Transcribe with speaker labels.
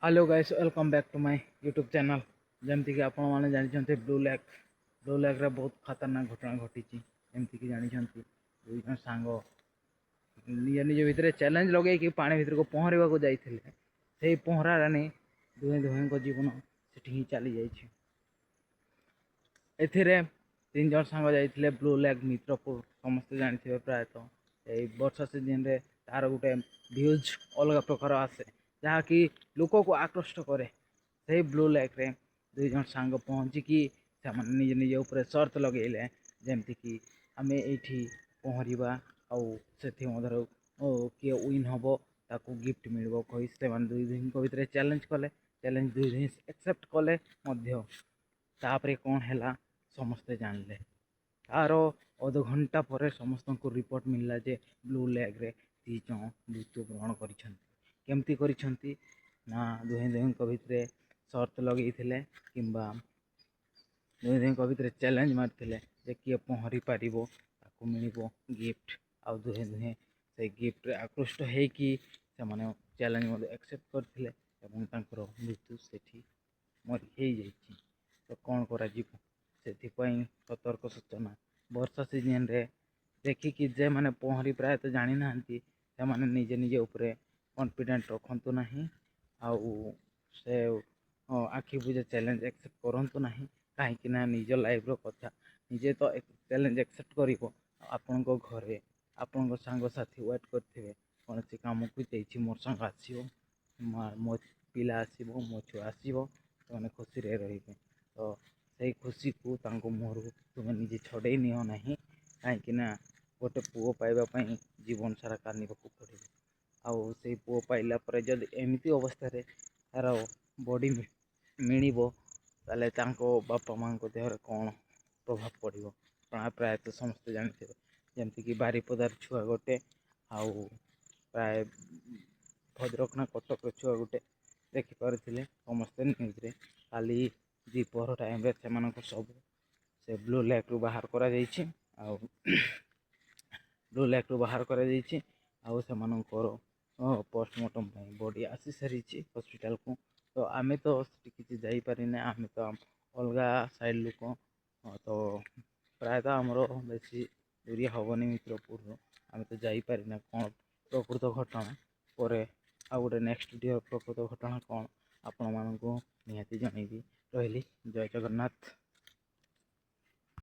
Speaker 1: Hello guys, welcome back to my YouTube channel. ଯେମିତିକି ଆପଣମାନେ ଜାଣିଛନ୍ତି, ବ୍ଲୁ ଲେକ୍, ବ୍ଲୁ ଲେକ୍ରେ ବହୁତ ଖତରନାକ ଘଟଣା ଘଟିଛି। ଯେମିତିକି ଜାଣିଛନ୍ତି, ଦୁଇ ଜଣ ସାଙ୍ଗ ନିଜ ନିଜ ଭିତରେ ଚ୍ୟାଲେଞ୍ଜ ଲଗେଇକି ପାଣି ଭିତରକୁ ପହଁରିବାକୁ ଯାଇଥିଲେ। ସେଇ ପହଁରାରେ ଦୁହେଁ ଦୁହେଁଙ୍କ ଜୀବନ ସେଠି ହିଁ ଚାଲିଯାଇଛି। ଏଥିରେ ତିନି ଜଣ ସାଙ୍ଗ ଯାଇଥିଲେ ବ୍ଲୁ ଲେକ୍, ମିତ୍ରପୁର। ସମସ୍ତେ ଜାଣିଥିବେ ପ୍ରାୟତଃ, ଏଇ ବର୍ଷା ସିଜନରେ ତାର ଗୋଟେ ଭ୍ୟୁଜ୍ ଅଲଗା ପ୍ରକାର ଆସେ, ଯାହାକି ଲୋକକୁ ଆକୃଷ୍ଟ କରେ। ସେଇ ବ୍ଲୁ ଲେକ୍ରେ ଦୁଇ ଜଣ ସାଙ୍ଗ ପହଞ୍ଚିକି ସେମାନେ ନିଜ ନିଜ ଉପରେ ସର୍ତ୍ତ ଲଗେଇଲେ, ଯେମିତିକି ଆମେ ଏଇଠି ପହଁରିବା ଆଉ ସେଥିମଧ୍ୟରୁ କିଏ ୱିନ୍ ହେବ ତାକୁ ଗିଫ୍ଟ ମିଳିବ କହି ସେମାନେ ଦୁଇ ଦୁହିଁଙ୍କ ଭିତରେ ଚ୍ୟାଲେଞ୍ଜ କଲେ। ଚ୍ୟାଲେଞ୍ଜ ଦୁଇ ଦୁହିଁ ଆକ୍ସେପ୍ଟ କଲେ ମଧ୍ୟ। ତାପରେ କ'ଣ ହେଲା ସମସ୍ତେ ଜାଣିଲେ। ତାର ଅଧଘଣ୍ଟା ପରେ ସମସ୍ତଙ୍କୁ ରିପୋର୍ଟ ମିଳିଲା ଯେ ବ୍ଲୁ ଲେକ୍ରେ ଦୁଇ ଜଣ ମୃତ୍ୟୁବରଣ କରିଛନ୍ତି। କେମିତି କରିଛନ୍ତି ନା, ଦୁହେଁ ଦୁହିଁଙ୍କ ଭିତରେ ସର୍ତ୍ତ ଲଗେଇଥିଲେ କିମ୍ବା ଦୁହେଁ ଦୁହିଁଙ୍କ ଭିତରେ ଚ୍ୟାଲେଞ୍ଜ ମାରିଥିଲେ ଯେ କିଏ ପହଁରି ପାରିବ ତାକୁ ମିଳିବ ଗିଫ୍ଟ। ଆଉ ଦୁହେଁ ଦୁହେଁ ସେଇ ଗିଫ୍ଟରେ ଆକୃଷ୍ଟ ହେଇକି ସେମାନେ ଚ୍ୟାଲେଞ୍ଜ ମଧ୍ୟ ଆକ୍ସେପ୍ଟ କରିଥିଲେ ଏବଂ ତାଙ୍କର ମୃତ୍ୟୁ ସେଠି ମରି ହେଇଯାଇଛି। ତ କ'ଣ କରାଯିବ? ସେଥିପାଇଁ ସତର୍କ ସୂଚନା, ବର୍ଷା ସିଜନରେ ଦେଖିକି ଯେଉଁମାନେ ପହଁରି ପ୍ରାୟତଃ ଜାଣିନାହାନ୍ତି, ସେମାନେ ନିଜେ ନିଜ ଉପରେ କନଫିଡେଣ୍ଟ ରଖନ୍ତୁ ନାହିଁ ଆଉ ସେ ଆଖି ବୁଜା ଚ୍ୟାଲେଞ୍ଜ ଆକ୍ସେପ୍ଟ କରନ୍ତୁ ନାହିଁ। କାହିଁକି ନା ନିଜ ଲାଇଫ୍ର କଥା, ନିଜେ ତ ଚ୍ୟାଲେଞ୍ଜ ଆକ୍ସେପ୍ଟ କରିବ, ଆପଣଙ୍କ ଘରେ ଆପଣଙ୍କ ସାଙ୍ଗସାଥି ୱେଟ୍ କରିଥିବେ, କୌଣସି କାମକୁ ଯାଇଛି, ମୋର ସାଙ୍ଗ ଆସିବ, ମୋ ପିଲା ଆସିବ, ମୋ ଛୁଆ ଆସିବ, ସେମାନେ ଖୁସିରେ ରହିବେ। ତ ସେଇ ଖୁସିକୁ ତାଙ୍କ ମୁହଁରୁ ତୁମେ ନିଜେ ଛଡ଼େଇ ନିଅ ନାହିଁ। କାହିଁକି ନା ଗୋଟେ ପୁଅ ପାଇବା ପାଇଁ ଜୀବନ ସାରା କାନ୍ଦିବାକୁ ପଡ଼ିବ। ଆଉ ସେଇ ପୁଅ ପାଇଲା ପରେ ଯଦି ଏମିତି ଅବସ୍ଥାରେ ତା'ର ବଡ଼ି ମିଳିବ, ତାହେଲେ ତାଙ୍କ ବାପା ମାଆଙ୍କ ଦେହରେ କ'ଣ ପ୍ରଭାବ ପଡ଼ିବ ପ୍ରାୟତଃ ସମସ୍ତେ ଜାଣିଥିବେ। ଯେମିତିକି ବାରିପଦାର ଛୁଆ ଗୋଟେ ଆଉ ପ୍ରାୟ ଭଦ୍ରକ ନା କଟକର ଛୁଆ ଗୋଟେ, ଦେଖିପାରୁଥିଲେ ସମସ୍ତେ ନ୍ୟୁଜ୍ରେ। କାଲି ଦ୍ୱିପହର ଟାଇମ୍ରେ ସେମାନଙ୍କୁ ସବୁ ସେ ବ୍ଲୁ ଲେକ୍ରୁ ବାହାର କରାଯାଇଛି ଆଉ ବ୍ଲୁ ଲେକ୍ରୁ ବାହାର କରାଯାଇଛି ଆଉ ସେମାନଙ୍କର ପୋଷ୍ଟମର୍ଟମ୍ ପାଇଁ ବଡ଼ି ଆସିସାରିଛି ହସ୍ପିଟାଲକୁ। ତ ଆମେ ତ ସେଠି କିଛି ଯାଇପାରିନେ, ଆମେ ତ ଅଲଗା ସାଇଡ଼୍ ଲୋକ। ତ ପ୍ରାୟତଃ ଆମର ବେଶୀ ଦୂରିଆ ହେବନି ମିତ୍ରପୁରରୁ, ଆମେ ତ ଯାଇପାରିନା। କ'ଣ ପ୍ରକୃତ ଘଟଣା ପରେ ଆଉ ଗୋଟେ ନେକ୍ସଟ ଭିଡ଼ିଓ, ପ୍ରକୃତ ଘଟଣା କ'ଣ ଆପଣମାନଙ୍କୁ ନିହାତି ଜଣେଇବି। ରହିଲି, ଜୟ ଜଗନ୍ନାଥ।